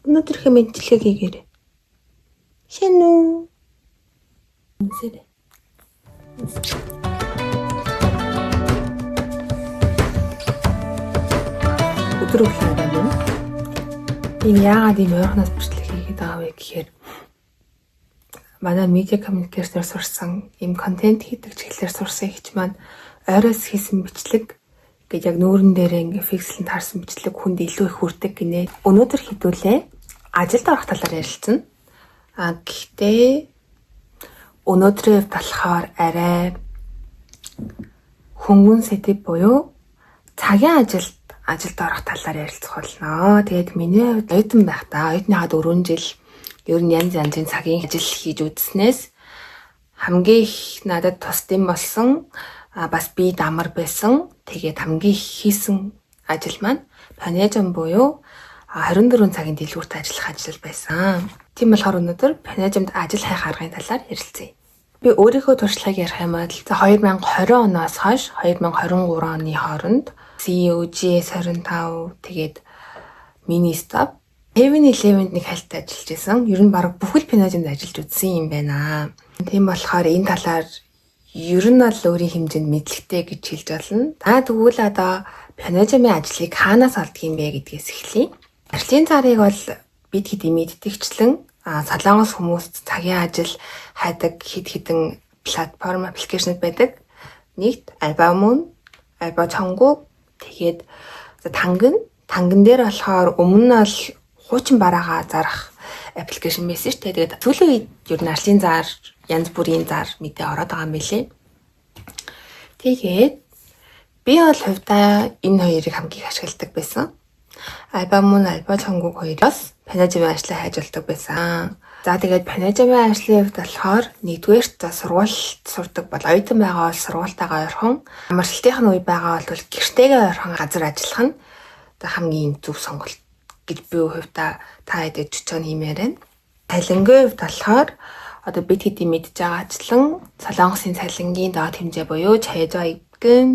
Өнөөдрийнхөө мэндчилгээ хийгээрэй. Шэн үү? Үнсээрэй. Өдөр өглөө байна. Энэ яагаад ийм ойрхоноос бичлэг хийгээд байгаа вэ гэхээр манай media communication-аар сурсан ийм контент хийдэг чиглэлээр сурсан ихч маань ойроос хийсэн бичлэг гэж яг нүүрэн дээрээ ингээ фикслэн таарсан бичлэг хүнд илүү их хүрдэг гинэ. Өнөөдөр хэдүүлээ ажилд орох талаар ярилцсан. А гэхдээ өнөөдрийн хувьд болохоор арай хөнгөн сэдэв буюу цагийн ажилд орох талаар ярилцах болно. Тэгээд миний хувьд оюутан байхдаа оюутныхаа 4 жил ер нь янз янзын цагийн ажил хийж үзснээс хамгийн их надад тусдим болсон, бас би дамар байсан. Тэгээд хамгийн их хийсэн ажил маань 편의점 буюу 24 цагийн дэлгүүрт ажиллах ажил байсан. Тийм болохоор өнөөдөр 편의점д ажил хайх аргын талаар ярилцъя. Би өөрийнхөө туршлагыг ярих юм бол 2020 оноос хойш 2023 оны хооронд CEO, GS25 тэгээд Ministop, 7-Eleven-д нэг хальт ажиллаж исэн. Ер нь бараг бүхэл 편의점д ажиллаж үзсэн юм байна. Тийм болохоор энэ талаар ер нь бол өөрийн хэмжээнд мэдлэгтэй гэж хэлж болно. За тэгвэл одоо 편의점ын ажлыг хаанаас олдго юм бэ гэдгээс эхлэе. Ажлын зарыг бол бид хэд мэддэгчлэн Солонгос хүмүүст цагийн ажил хайдаг хэд хэдэн платформ application-ууд байдаг. Нэгт Альбамун, Альба Чонгук, тэгээд Танган. Танган дээр болохоор өмнө нь бол хуучин бараагаа зарах application байсан шүү дээ. Тэгээд сүүлийн үед ер нь ажлын зар, янз бүрийн зар мэдээ ороод байгаа юм билээ. Тэгээд би бол хувьдаа энэ хоёрыг хамгийн их ашигладаг байсан. Альбамун, Альба Чонгук хоёроос 편의점ын ажлаа хайж болдог байсан. За тэгээд 편의점ын ажлын хувьд болохоор нэгдүгээрт сургуульд сурдаг бол оюутан байгаа бол сургуультайгаа ойрхон, амралтынх нь үе байгаа бол гэртээгээ ойрхон газар ажиллах нь хамгийн зөв сонголт гэж би хувьдаа та хэдэд чөчөн хиймээр байна. Цалингийн хувьд болохоор одоо бид хэдий мэдж байгаачлан Солонгосын цалингийн доод хэмжээ буюу 최저임금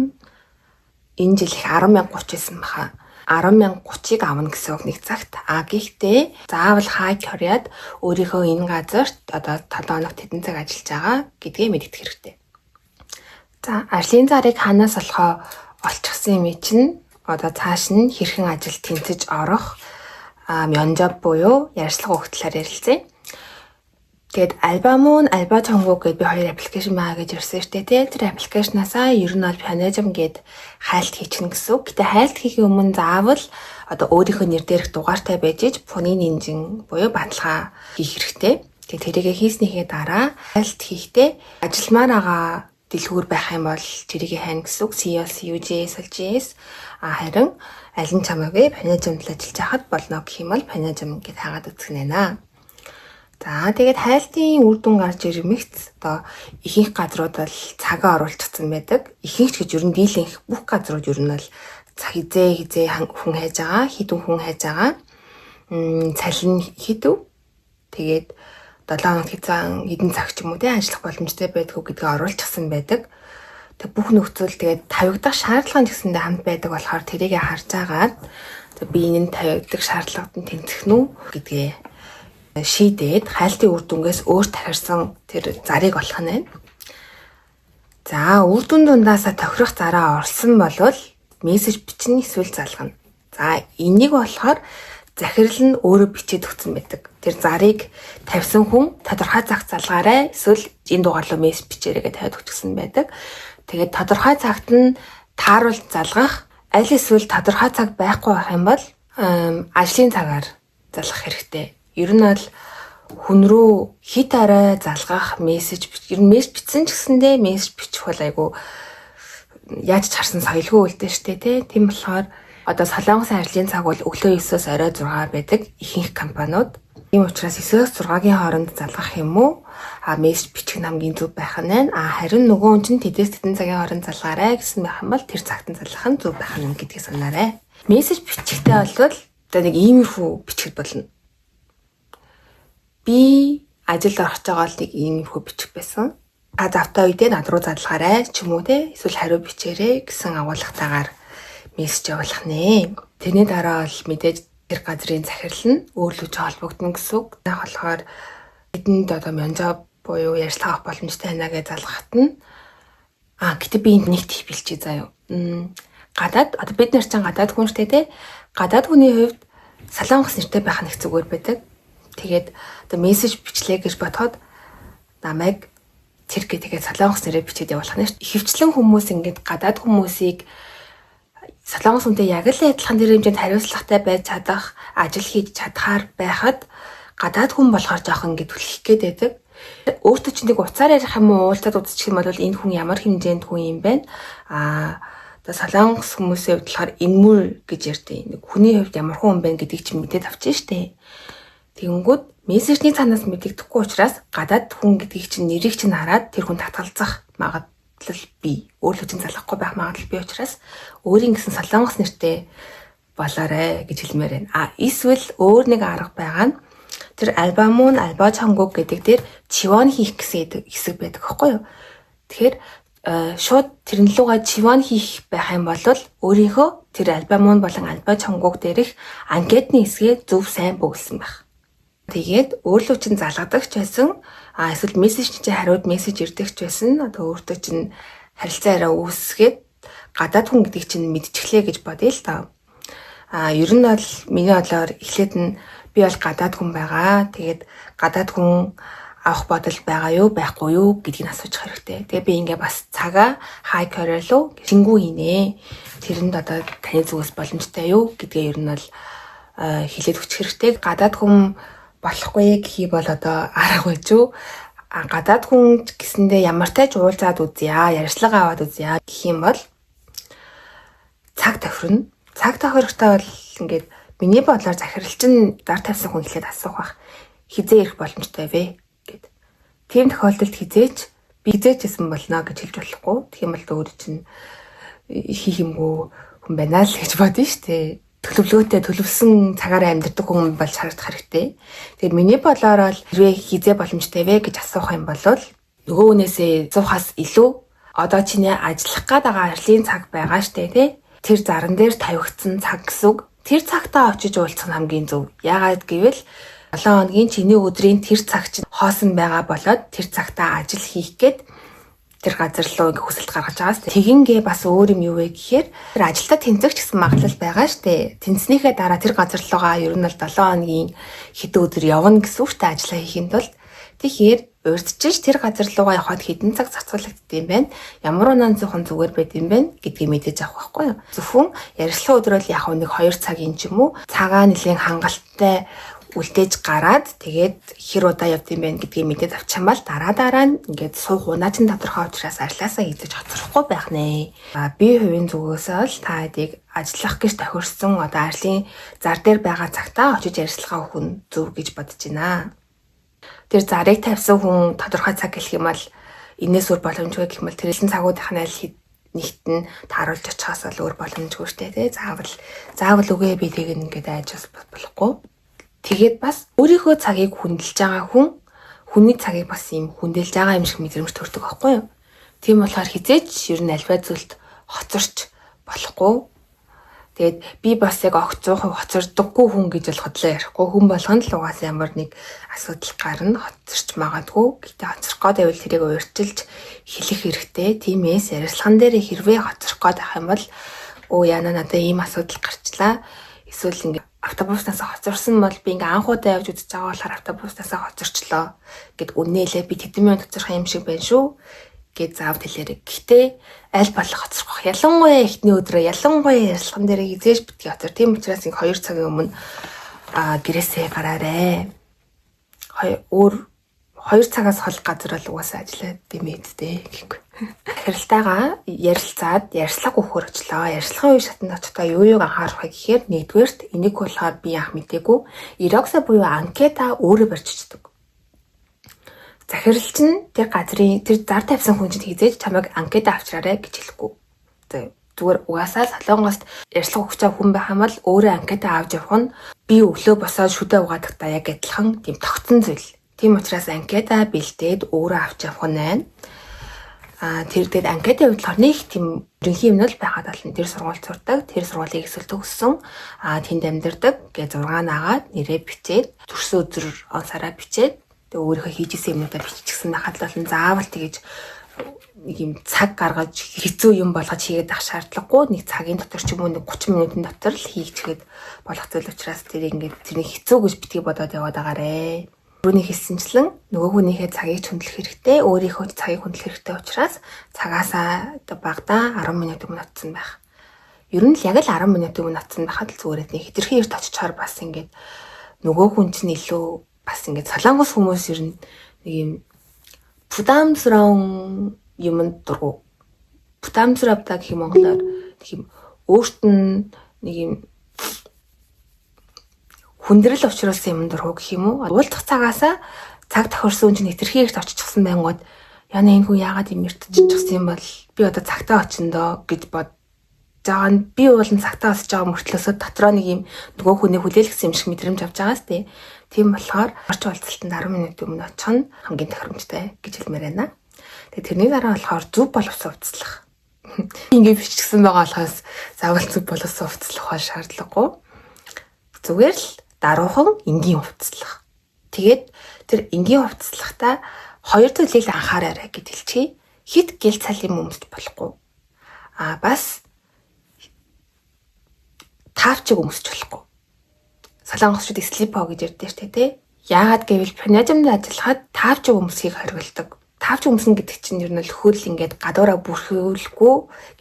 энэ жил их 10,030 байсан баха. 10,030-ыг авна гэсэн үг нэг цагт. А гэхдээ заавал хай Кореад өөрийнхөө энэ газарт одоо 7 хоногт хэдэн цаг ажиллаж байгаа гэдгээ мэдэх хэрэгтэй. За ажлын зарыг хаанаас олохоо олчихсан юм чинь одоо цааш нь хэрхэн ажил тэнцэж орох 면접 буюу ярилцлага өгөх талаар ярилцъя. Тэгээд Альбамун, Альба Чонгук гэдээ би хоёр application байгаа гэж ярьсан шүү дээ, тий. Тэр application-аасаа ер нь бол 편의점 гээд хайлт хийчихнэ гэсэн үг. Гэтэ хайлт хийхийн өмнө заавал одоо өөрийнхөө нэр дээрх дугаартай байж иж 본인 인증 буюу баталгаа хийх хэрэгтэй. Тэгээд тэрийгэ хийснийхээ дараа хайлт хийхдээ ажилламаар байгаа дэлгүүр байх юм бол тэрийг хайна гэсэн үг. CL, CUJS, LGS. А харин аль нь чамаагүй 편의점д ажиллаж байхад болно гэх юм бол 편의점 гэд хайгаад үзэх нэ. За тэгээд хайлтын үр дүн гарч ирмэгц одоо ихэнх газрууд бол цагаа оруулчихсан байдаг. Ихэнх ч гэж ер нь дийлэнх бүх газрууд ер нь бол цаг хизээ хүн хайж байгаа, хэдэн хүн хайж байгаа. Цалин хэдв. Тэгээд 7 хоног хэзээ хэдэн цаг ч юм уу те ажиллах боломжтой байдгүй гэдгээ оруулчихсан байдаг. Тэг бүх нөхцөл тэгээд тавигдах шаардлага нь гэсэндээ хамт байдаг болохоор тэрийг харж агаад би энэ нь тавигдах шаардлагад нь тэнцэх нү гэдгээ шийдээд хайлтын үр дүнгээс өөр тохирсон тэр зарыг олох нь байна. За үр дүн дундаасаа тохирох зараа олсон болвол мессеж бичнэ эсвэл залгана. За энийг болохоор захирал нь өөрөө бичээд өгсөн байдаг. Тэр зарыг тавьсан хүн тодорхой цагт залгаарай эсвэл энэ дугаар руу мессеж бичээрэй гэж тавиад өгчихсэн байдаг. Тэгээд тодорхой цагт нь тааруул залгах, аль эсвэл тодорхой цаг байхгүй байх юм бол ажлын цагаар залгах хэрэгтэй. Ер нь бол хүн рүү хит арай залгах мессеж, ер нь мессеж бичсэн ч гэсэндээ мессеж бичих бол айгүй яаж ч харсан соёлгүй үлдэн штэ тий. Тийм болохоор одоо Солонгосын ажлын цаг бол өглөө 9-өөс орой 6 байдаг ихэнх компаниуд. Тийм учраас 9-өөс 6-гийн хооронд залгах юм уу? А мессеж бичих нь хамгийн зөв байх нь байна. А харин нөгөө хүн чинь тэдээс тэдэн цагийн хооронд залгаарай гэсэн байх юм бол тэр цагт нь залгах нь зөв байх нь гэдгийг санаарай. Мессеж бичихтэй бол одоо нэг иймэрхүү бичихэд болно. Би ажилд орох гэж байгаа бол нэг иймэрхүү бичих байсан. Та завтай үедээ над руу залгаарай ч юм уу те эсвэл хариу бичээрэй гэсэн агуулгатайгаар мессеж явуулах нэ. Тэрний дараа бол мэдээж Тэр газрын захирал нь өөрлөж холбогдно гэсэн үг. Яг болохоор тэдэнд одоо 면접 буюу ярьцлага авах боломжтой байна гэж залгахад нь гэтээ би энд нэг tip хэлчихье заяа. Гадаад одоо бид нар чинь гадаад хүн штэ тий. Гадаад хүний хувьд солонгос нэртэй байх нэг зүгээр байдаг. Тэгээд одоо мессеж бичлээ гэж бодоход намайг тэр тэгээд солонгос нэрээр бичээд явуулах нь шүү. Ихэвчлэн хүмүүс ингээд гадаад хүмүүсийг солонгос хүнтэй яг л адилхан тэр хэмжээнд хариуцлагатай байж чадах, ажил хийж чадхаар байхад гадаад хүн болохоор жоохон ингээд түлхэх гээд байдаг. Өөртөө чинь нэг уцаар ярих юм уу, уулзаад үзчих юм бол энэ хүн ямар хэмжээнд хүн юм бэ? Одоо солонгос хүмүүсийн хувьд болохоор 인물 гэж ярьдаг. Нэг хүний хувьд ямар хүн бэ гэдгийг чинь мэдээд авчих штэ. Тэгэнгүүт мессежний цаанаас мэдэгдэхгүй учраас гадаад хүн гэдгийг чинь нэрийг чинь хараад тэр хүн татгалзах магадлал бий. Өөрлөө чинь залгахгүй байх магадлал бий учраас өөрийн гэсэн солонгос нэртэй болоорой гэж хэлмээр байна. Эсвэл өөр нэг арга байгаа нь тэр 알바몬 알바천국 гэдэг дээр 지원 хийх гэсэн хэсэг байдаг байхгүй юу? Тэгэхээр шууд тэрэн лугаа 지원 хийх байх юм бол өөрийнхөө тэр 알바몬 болон 알바천국 дээрх анкетны хэсгээ зөв сайн бөглөсөн байх. Тэгээд өөрлөө чинь залгадаг ч байсан, эсвэл мессеж чинь хариуд мессеж ирдэг ч байсан, одоо өөртөө чинь харилцаа яриа үүсгээд гадаад хүн гэдгийг чинь мэдчихлээ гэж бодъё л доо. Ер нь бол миний бодлоор эхлээд нь би бол гадаад хүн байгаа. Тэгээд гадаад хүн авах бодол байгаа юу, байхгүй юу гэдгийг асууж хэрэгтэй. Тэгээ би ингээ бас цагаа Hi Korea руу 신고 хийнэ. Тэрэнд одоо таны зүгээс боломжтой юу гэдгээ ер нь бол хэлээд өгчих хэрэгтэй. Гадаад хүн болохгүй гэх бол одоо арга байж юу. Гадаад хүн гэсэндээ ямар ч уулзаад үзье, ярьцлага аваад үзье гэх юм бол цаг тохирно. Цаг тохирохдоо бол ингээд миний бодлоор захирал чинь зар тавьсан хүн эхлээд асуух бах. Хизээ ирэх боломжтой вэ гэд. Тийм тохиолдолд хизээч би хизээч гэсэн болно гэж хэлж болохгүй. Тэгэх юм бол өөр чинь хийх юмгүй хүн байна л гэж бодно шүү дээ. Төлөвлөгөөтэй, төлөвлөсөн цагаараа амьдардаг хүн болж харагдах хэрэгтэй. Тэгэхээр миний бодлоор бол хэрвээ хизээ боломжтой вэ гэж асуух юм бол нөгөө хүнээсээ асуухаас илүү одоо чиний ажиллах гээд байгаа ажлын цаг байгаа штэ тий. Тэр заран дээр тавигдсан цаг гэсэн үг. Тэр цагтаа очиж уулзах нь хамгийн зөв. Яагаад гэвэл 7 хоногийн чиний өдрийн тэр цаг чинь хоосон байгаа болоод тэр цагтаа ажил хийх гээд тэр газар руу ингээ хүсэлт гаргаж байгаас. Тэгингээ бас өөр юм юу вэ гэхээр тэр ажилдаа тэнцэх ч гэсэн магадлал байгаа штэ. Тэнцснийхээ дараа тэр газар руугаа ер нь бол 7 хоногийн хэдэн өдөр явна гэсэн үг штэ ажиллаа хийхин тулд. Тэгэхээр урьдчилж тэр газар руугаа явахад хэдэн цаг зарцуулагддаг юм бэ? Ямар унаан зөвхөн зүгээр байд юм бэ гэдгийг мэдээж авах байхгүй юу? Зөвхөн ярилцлага өдрөөл яг нэг 2 цагийн ч юм уу цагаа нэлийн хангалттай үлдээж гараад тэгээд хэр удаа явд юм бэ гэдгийг мэдээд авчих юм бол дараа дараа нь ингээд суух унаа чинь тодорхой учраас ажлаасаа идэж хоцрохгүй байх нэ. Би хувийн зүгээс л та хэдийг ажиллах гэж тохирсон одоо ажлын зар дээр байгаа цагтаа очиж ярилцлага өгөх нь зөв гэж бодож байна. Тэр зарыг тавьсан хүн тодорхой цаг гэлэх юм бол энэс өөр боломжгүй гэх юм бол тэрэлэн цагуудынх нь аль нэгт нь тааруулж очихоос л өөр боломжгүй штэ тий. Заавал заавал үгүй би тэгнэ гэдэг айж бас болохгүй. Тэгээд бас өөрийнхөө цагийг хүндэлж байгаа хүн хүний цагийг бас юм хүндэлж байгаа юм шиг мэдрэмж төрдөг байхгүй юу? Тийм болохоор хизээч ер нь альва зүйлд хоцорч болохгүй. Тэгээд би бас яг огт 100% хоцордоггүй хүн гэж бол хотлоо ярихгүй. Хүн болгоно л угаасаа ямар нэг асуудал гарна, хоцорч магадгүй. Гэтэ хоцрох гээд байвал тэрийг уурчилж хэлэх хэрэгтэй. Тиймээс ярилцлаган дээр хэрвээ хоцрох гээд байх юм бол өө яна надад ийм асуудал гарчлаа. Эсвэл ингээ автобуснаас хоцорсон бол би ингээ анхудаа явж үзэж байгаа болохоор автобуснаас хоцорчлоо гэд үннээлээ би тэдэн минут хоцорох юм шиг байна шүү гэж заавд хэлээрэй. Гэхдээ аль болох хоцрох бах. Ялангуяа эхний өдрөө, ялангуяа ярилцлаган дээр хизээж битгий хоцор. Тийм учраас ингээ 2 цагийн өмнө гэрээсээ гараарэ. Өөр 2 цагаас хол газар бол угаасаа ажиллаад димээдтэй гэхгүй. Захиралтайгаа ярилцаад ярилцлага өгөхөр очлоо. Ярилцлагын үе шатанд очихдоо юу юуг анхаарах вэ гэхээр нэгдүгээрт энийг болохоор би анх мдээгүй. 이력서 буюу анкета өөрөө барьж өчтдөг. Захирал чинь тэр газрын тэр зар тавьсан хүн чинь хизээж чамайг анкета авчраарай гэж хэлэхгүй. Зүгээр угаасаа Солонгост ярилцлага өгч байгаа хүн байх юм бол өөрөө анкета авч явах нь би өглөө босоод шүдэ угаадагтаа яг адилхан тийм тогтсон зүйл. Тийм учраас анкета бэлдээд өөрөө авч явах нь байна. Тэр тэгээд анкетын хувьд болохоор нэг тийм ерөнхий юм л байгаад болно. Тэр сургуульд сурдаг, тэр сургуулийг эсвэл төгссөн, тэнд амьдардаг гэж 6 наагаад нэрээ бичээд, төрсөн өдөр он сараа бичээд, тэгээ өөрийнхөө хийж исэн юмнуудаа биччихсэн байхад л болно. Заавал тэгэж нэг юм цаг гаргаж хэцүү юм болгож хийгээд авах шаардлагагүй. Нэг цагийн дотор ч юм уу нэг 30 минутын дотор л хийчихээд болох зүйл учраас тэр ингээд тэрний хэцүү гэж битгий бодоод яваад байгаарэ. Түрүүний хэлсэнчлэн нөгөө хүнийхээ цагийг хүндлэх хэрэгтэй, өөрийнхөө цагийг хүндлэх хэрэгтэй учраас цагаасаа одоо багадаа 10 минут өмнө очсон байх. Ер нь л яг л 10 минут өмнө очсон байхад л зүгээр нэг хэтэрхий эрт очичоор бас ингээд нөгөө хүн чинь илүү бас ингээд солонгос хүмүүс ер нь нэг юм 부담스러운 юмд дургүй. 부담스럽다 гэх юм монголоор нэг юм өөрт нь нэг юм хүндрэл учруулсан юм дургүй гэх юм уу? Уулзах цагаасаа цаг тохирсон чинь хэтэрхий эрт оччихсан байнгууд яна энэ хүн яагаад юм эрт оччихсан юм бол би одоо цагтаа очино доо гэж бодож байгаа нь би уулын цагтаа очиж байгаа мөртлөөсөө дотроо нэг юм нөгөө хүний хүлээлгэсэн юм шиг мэдрэмж авч байгаас тий. Тийм болохоор орч уулзалтанд 10 минут өмнө очих нь хамгийн тохиромжтой гэж хэлмээр байна. Тэгээ тэрний дараа болохоор зөв боловсон хувцаслах. Ингээ биччихсэн байгаа болохоос заавал зөв боловсон хувцаслах бол шаардлагагүй. Зүгээр л даруухан энгийн хувцаслах. Тэгээд тэр энгийн хувцаслахдаа хоёр зүйлийг анхаараарай гэж хэлчихье. Хэт гэл цал юм өмсөж болохгүй. А бас таавчиг өмсөж болохгүй. Солонгосчууд слипо гэж ярьдаг шүү дээ, тий? Яагаад гэвэл 편의점д ажиллахад таавчиг өмсөхийг хориглодог. Таавчиг өмснө гэдэг чинь ер нь л хөл ингээд гадуураа бүрхүүлэхгүй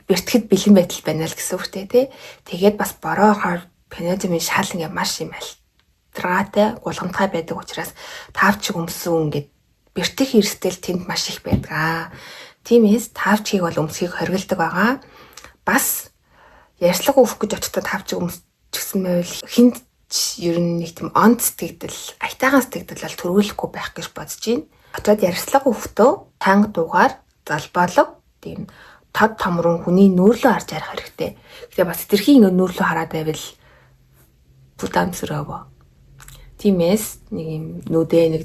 бэртгэд бэлэн байдал байна л гэсэн үг шүү дээ, тий? Тэгээд бас бороо хаар 편의점ын шал ингээд маш юм альтраатай, гулгамтгай байдаг учраас таавчиг өмсөн ингээд бэртэх эрсдэл тэнд маш их байдаг. Тиймээс таавчгийг бол өмсөхийг хориглодог байгаа. Бас ярьцлага өгөх гэж очихдоо таавчиг өмсчихсэн байвал хүнд ер нь нэг тийм он сэтгэгдэл, аятайхан сэтгэгдэл бол төрүүлэхгүй байх гэж бодож байна. Очоод ярьцлага өгөхдөө танга дуугаар золбоолог тийм тод томрон хүний нүүрлөө харж ярих хэрэгтэй. Гэтэ бас хэтэрхий ингэ нүүрлөө хараад байвал 부담스러워. Тиймээс нэг юм нүдээ нэг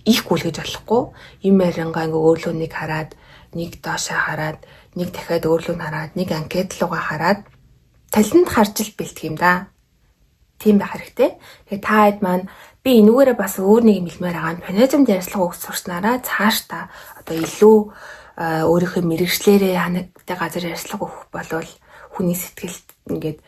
их гүйлгэж болохгүй. Юм яриангаа ингээ өөрлөө нэг хараад, нэг доошоо хараад, нэг дахиад өөрлөө нь хараад, нэг анкет руугаа хараад талент харж л бэлтгэх юм да. Тийм байх хэрэгтэй. Тэгээ та хэд маань би энүүгээрээ бас өөр нэг юм хэлмээр байгаа нь 편의점д ярьцлага өгч сурснараа цааш та одоо илүү өөрийнхөө мэргэжлээрээ ханагтай газар ярьцлага өгөх болвол хүний сэтгэлд ингээд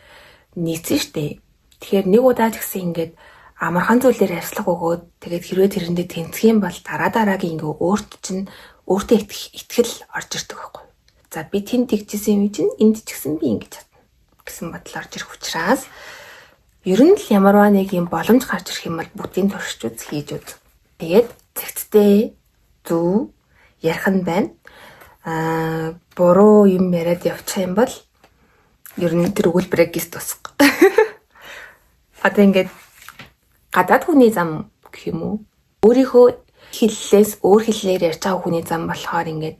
нийцэн штэ. Тэгэхээр нэг удаа ч гэсэн ингээд амархан зүйлээр ярьцлага өгөөд тэгээд хэрвээ тэрэндээ тэнцэх юм бол дараа дараагийн ингээ өөрт чинь өөртөө итгэл орж ирдэг байхгүй. За би тэнд тэгжсэн юм чинь энд ч гэсэн би ингэж чадна гэсэн бодол орж ирэх учраас ер нь л ямарваа нэг юм боломж гарч ирэх юм бол бүгдийг туршиж үз, хийж үз. Тэгээд зэгцтэй зөв ярих нь байна. Буруу юм яриад явчих юм бол ер нь тэр өгүүлбэрээ гис тусга. Одоо ингээд гадаад хүний зам гэх юм уу? Өөрийнхөө хэллээс өөр хэллээр ярьж байгаа хүний зам болохоор ингээд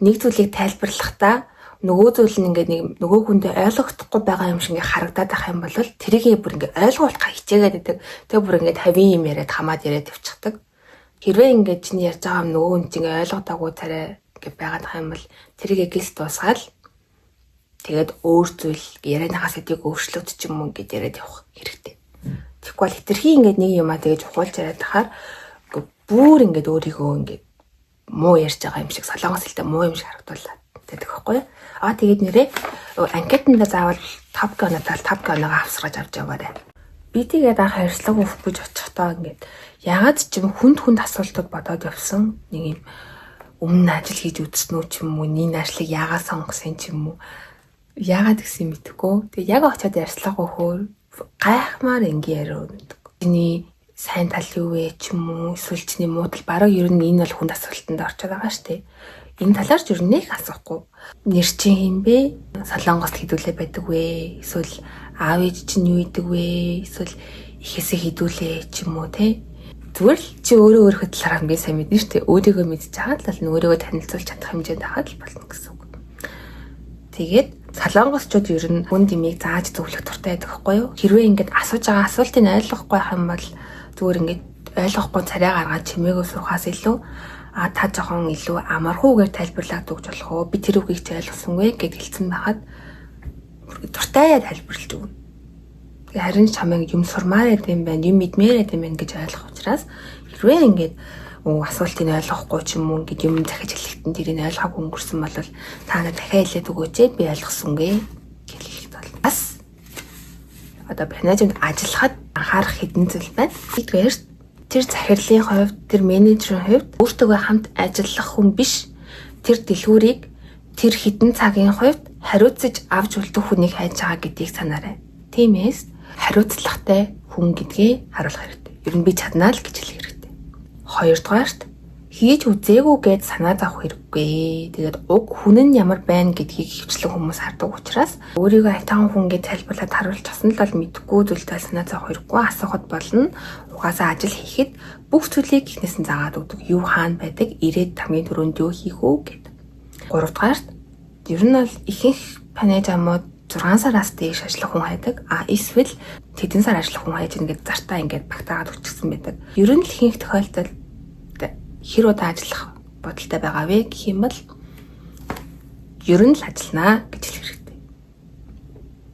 нэг зүйлийг тайлбарлахдаа нөгөө зүйл нь ингээд нэг нөгөө хүндээ ойлгохдохгүй байгаа юм шиг ингээд харагдаад байх юм бол тэрийг бүр ингээд ойлгуулах хичээгээд байдаг. Тэгээ бүр ингээд хавийн юм яриад хамаад яриад явчихдаг. Хэрвээ ингээд чиний ярьж байгаа юм нөгөө хүн чинь ингээд ойлгодоогүй царай ингээд байгаад байх юм бол тэрийг гис дуусгаал тэгээд өөр зүйл ярианыхаа сэдвийг өөрчлөөд ч юм уу ингээд яриад явах хэрэгтэй. Тэгэхгүй бол хэтэрхий ингээд нэг юмаа тэгэж ухуулж яриад тахаар бүр ингээд өөрийгөө ингээд муу ярьж байгаа юм шиг солонгос хэлтэй муу юм шиг харагдуулаад байдаг байхгүй юу? Аа тэгээд нэрээ анкетанда заавал 5 оноотой 5 оноогоо авсгаж авч яваарай. Би тэгээд анх харьцлага өгөх гэж очихдоо ингээд ягаад ч юм хүнд хүнд асуултууд бодоод явсан. Нэг юм өмнө ажил хийж үзсэн үү ч юм уу, энэ ажлыг яагаад сонгосон ч юм уу. Яагаад гэсэн мэдэхгүй. Тэгээд яг очиод ярьцлага өгөхөөр гайхмаар энгийн яриа өгдөг. Чиний сайн тал юу вэ ч юм уу, эсвэл чиний муу тал бараг ер нь энэ бол хүнд асуултанд орчод байгаа шүү дээ. Энэ талаар ч ер нь нэг асуухгүй. Нэр чинь хэн бэ? Солонгост хэдүүлээ байдаг вэ? Эсвэл аав ээж чинь юу идэг вэ? Эсвэл ихэсээ хэдүүлээ ч юм уу те. Зүгээр л чи өөрөө өөрийнхөө талаар хамгийн сайн мэднэ шүү дээ. Өөрийгөө мэдж байгаа л бол өөрийгөө танилцуулж чадах хэмжээнд байхад л болно гэсэн үг. Тэгээд солонгосчууд ер нь хүн дэмийг зааж зөвлөх дуртай байдаг байхгүй юу? Хэрвээ ингээд асууж байгаа асуултыг ойлгохгүй байх юм бол зүгээр ингээд ойлгохгүй царай гаргаад чимээгөө сурахаас илүү та жоохон илүү амархуугаар тайлбарлаад өгч болох уу? Би тэр үгийг чи ойлгосонгүй гэд хэлсэн байхад дуртай тайлбарлаж өгнө. Тэгээ харин чамайг юм сурмаар байд юм байна, юм мэдмээр байд юм байна гэж ойлгох учраас хэрвээ ингээд асуултыг ойлгохгүй ч юм уу ингээд юм захиж хэлэхэд тэрийг ойлгоогүй өнгөрсөн бол та надад дахиад хэлээд өгөөч, би ойлгосонгүй гэж хэлэх бол. Бас одоо менежмент ажиллахад анхаарах хэдэн зүйл байна. Нэгдүгээр, тэр захирлын хувьд, тэр менежерийн хувьд өөртөөгөө хамт ажиллах хүн биш, тэр дэлгүүрийг тэр хэдэн цагийн хувьд хариуцаж авч үлдэх хүнийг хайж байгаа гэдгийг санаарай. Тиймээс хариуцлагатай хүн гэдгээ харуулах хэрэгтэй. Ер нь би чаднаа л гэж хэлэх хэрэгтэй. Хоёрдугаарт, хийж үзээгүй гэж санаа зовох хэрэггүй. Тэгээд уг хүн нь ямар байна гэдгийг хөвчлэн хүмүүс хардаг учраас өөрийгөө айтайхан хүн гэж тайлбарлаад харуулчихсан л бол мэдэхгүй зүйлтэй санаа зовох хэрэггүй, асуухад болно. Угаасаа ажил хийхэд бүх зүйлийг эхнээс нь заагаад өгдөг. Юу хаана байдаг, ирээд хамгийн түрүүнд юу хийх үү гэд. Гуравдугаарт, ер нь бол ихэнх панежамууд 6 сараас дээш ажиллах хүн хайдаг. А эсвэл тэдэн сар ажиллах хүн хайж ингээд зартаа ингээд багтаагаад өчгсөн байдаг. Ер нь л ихэнх тохиолдолд хэр удаа ажиллах бодолтой байгаа вэ гэх юм бол ер нь л ажилланаа гэж хэлэх хэрэгтэй.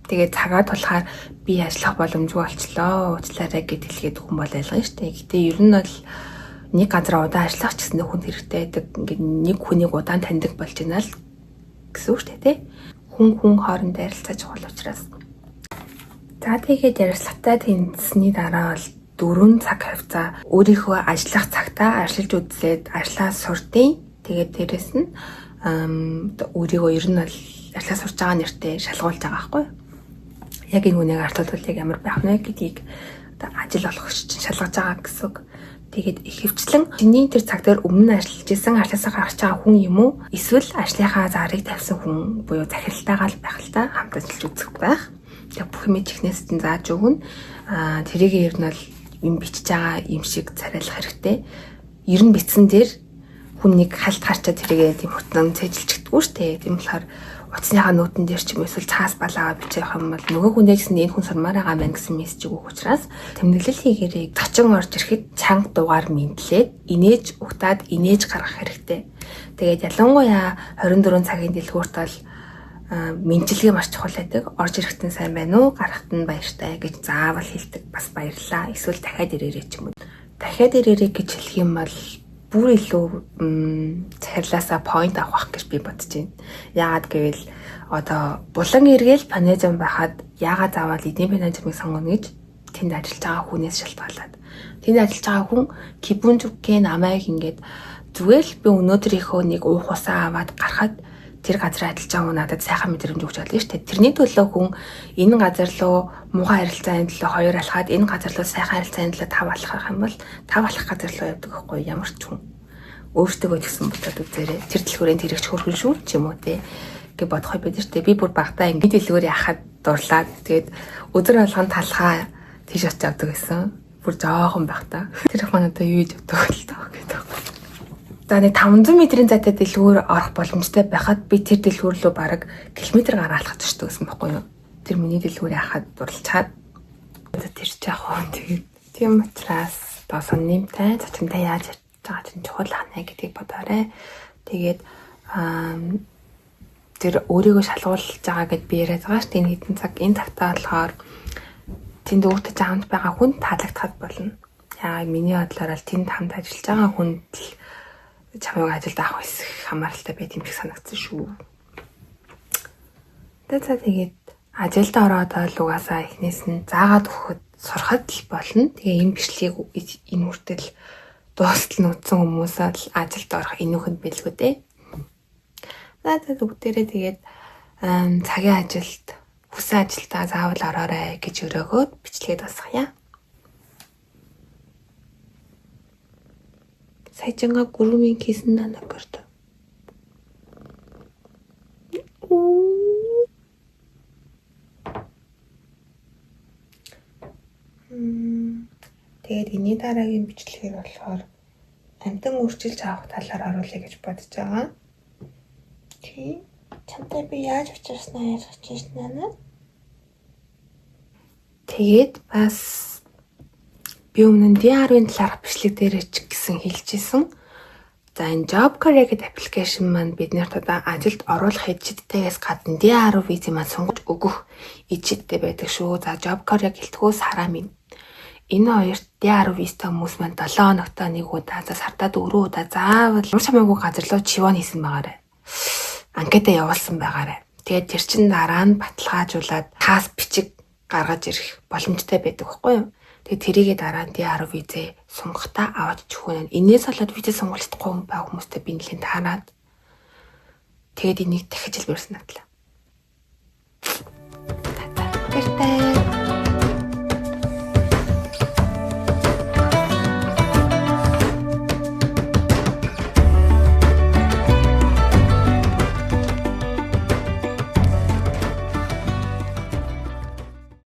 Тэгээд цагаа тулахаар би ажиллах боломжгүй болчлоо, уучлаарай гэд хэлгээд хүн бол ойлгоно шүү дээ. Гэтэ ер нь бол нэг газар удаан ажиллах ч гэсэн хүн хэрэгтэй байдаг. Ингээд нэг хүнийг удаан таньдаг болж байна л гэсэн үг шүү дээ, тэ? Хүн хооронд харилцаа чухал учраас. За тэгээд ярилцлагатай тэнцсэний дараа бол 4 цаг хавцаа өөрийнхөө ажиллах цагтаа ажиллаж үзээд ажлаа сурдیں۔ Тэгээд дээрэс нь өөрийгөө ер нь бол ажлаа сурж байгаа нэртэй шалгуулж байгаа байхгүй юу? Яг энэ хүнийг артуулбал яг ямар байх вэ гэдгийг одоо ажил олгогч чинь шалгаж байгаа гэсэн үг. Тэгээд ихэвчлэн чиний тэр цаг дээр өмнө нь ажиллаж исэн ажлаасаа гарч байгаа хүн юм уу? Эсвэл ажлынхаа зарыг тавьсан хүн буюу захиралтайгаа л байх л та хамт ажиллаж үзэх байх. Тэгээд бүх юм чихнээс чинь зааж өгнө. Тэрийг ер нь бол юм бичиж байгаа юм шиг царайлах хэрэгтэй. Ер нь бичсэн дээр хүн нэг халт харчаа тэрийгээ тийм хутан цэжилчихдэггүй шүү дээ. Тийм болохоор утасныхаа нөтөн дээр ч юм эсвэл цаас балаагаа бичих юм бол нөгөө хүнээ гэсэн энэ хүн сурмаар байгаа мэн гэсэн мессеж өгөх учраас тэмдэглэл хийгээрэй. Зочин орж ирэхэд чанга дугаар мэдлээд инээж угтаад инээж гаргах хэрэгтэй. Тэгээд ялангуяа 24 цагийн дэлгүүрт бол мэнчилгээ маш чухал байдаг. Орж ирэхэд нь сайн байна уу? Гарахт нь баяртай гэж заавал хэлдэг. Бас баярлалаа. Эсвэл дахиад ирээрэй ч юм уу. Дахиад ирээрэй гэж хэлэх юм бол бүр илүү захирлаасаа point авах гэж би бодож байна. Яагаад гэвэл одоо булан эргээл панежам байхад яагаад заавал эдийн панежамыг сонгоно гэж тэнд ажиллаж байгаа хүнээс шалтгаалаад. Тэнд ажиллаж байгаа хүн кибүнжүкийн намайг ингээд зүгээр л би өнөөдрийнхөө нэг уух усаа аваад гарахад тэр газар ажиллаж байгаа хүн надад сайхан мэдрэмж өгч болно шүү дээ. Тэрний төлөө хүн энэ газар руу муухай харилцааны төлөө 2 алхаад энэ газар руу сайхан харилцааны төлөө 5 алхах юм бол 5 алхах газар руу явдаг байхгүй ямар ч хүн. Өөртөө ч гэсэн бодоод үзээрэй. Тэр дэлгүүрийн тэрэгч хөрхөн шүү ч юм уу те гэж бодох бид нар те. Би бүр багтаа ингэ дэлгүүр яхад дурлаад тэгээд өдөр болгон талхаа тийш очиж авдаг гэсэн. Бүр жоохон байхдаа. Тэр их маань одоо юу хийж явдаг вэ гэдэг. За нэг 500 метрийн зайтай дэлгүүр орох боломжтой байхад би тэр дэлгүүр рүү бараг километр гараа алхаж очдог гэсэн байхгүй юу? Тэр миний дэлгүүр яхад дурлцаад тэр ч яах вэ? Тэгээд тийм учраас одоо соннимтай зочинтой яаж ярьж байгаа чинь чухал ханаа гэдгийг бодоорой. Тэгээд тэр өөрийгөө шалгуулж байгаа гэд би яриад байгаа шүү дээ. Энэ хэдэн цаг энэ цагтаа болохоор тэнд өөртөө хамт байгаа хүн таалагдахад болно. Яа миний бодлоор л тэнд хамт ажиллаж байгаа хүнд л чамайг ажилд авах хэсэг хамааралтай байт юм шиг санагдсан шүү. За тэгээд ажилд ороод л угаасаа эхнээс нь заагаад өгөхөд сурахад л болно. Тэгээ энэ бичлэгийг энэ хүртэл дуустал нь үзсэн хүмүүсээ л ажилд орох энүүхэнд бэлгүү дээ. За бүгдээрээ тэгээд цагийн ажилд хүсэн ажилдаа заавал ороорой гэж өрөөгөөд бичлэгээ дуусгая. Саяжинга гүрмийн хийсэн нанакорт. Тэгээд энэний дараагийн бичлэгээр болохоор амтан өөрчилж авах талаар оруулъя гэж бодож байгаа. Тийм. Чамтай би яаж учирснаа ярих гэж байна. Тэгээд бас Би өмнө нь DR-ын талаарх бичлэг дээр ч гэсэн хэлжсэн. За, энэ Job Korea гэдэг application маань биднэрт одоо ажилд оруулах ижидтэйгээс гадна DR визийн маань сунгаж өгөх ижидтэй байдаг шүү. За, Job Korea гэлтгүү сараа минь. Энэ хоёрт DR визтэй хүмүүс маань 7 хоногтой нэг удаа, за сартаа 4 удаа заавал ямар ч хамаагүй газар руу 지원 хийсэн байгаарай. Анкета явуулсан байгаарай. Тэгээд тэр чин дараа нь баталгаажуулаад таас бичиг гаргаж ирэх боломжтой байдаг байхгүй юу? Тэгээд тэрийгээ дараа нь DR визээ сунгахтаа аваад чихвэн. Энээс болоод визээ сунгалцдаггүй байгаа хүмүүстэй би нэлийн таарад. Тэгээд энийг дахиж хэлмээр санагдлаа. Баяртай.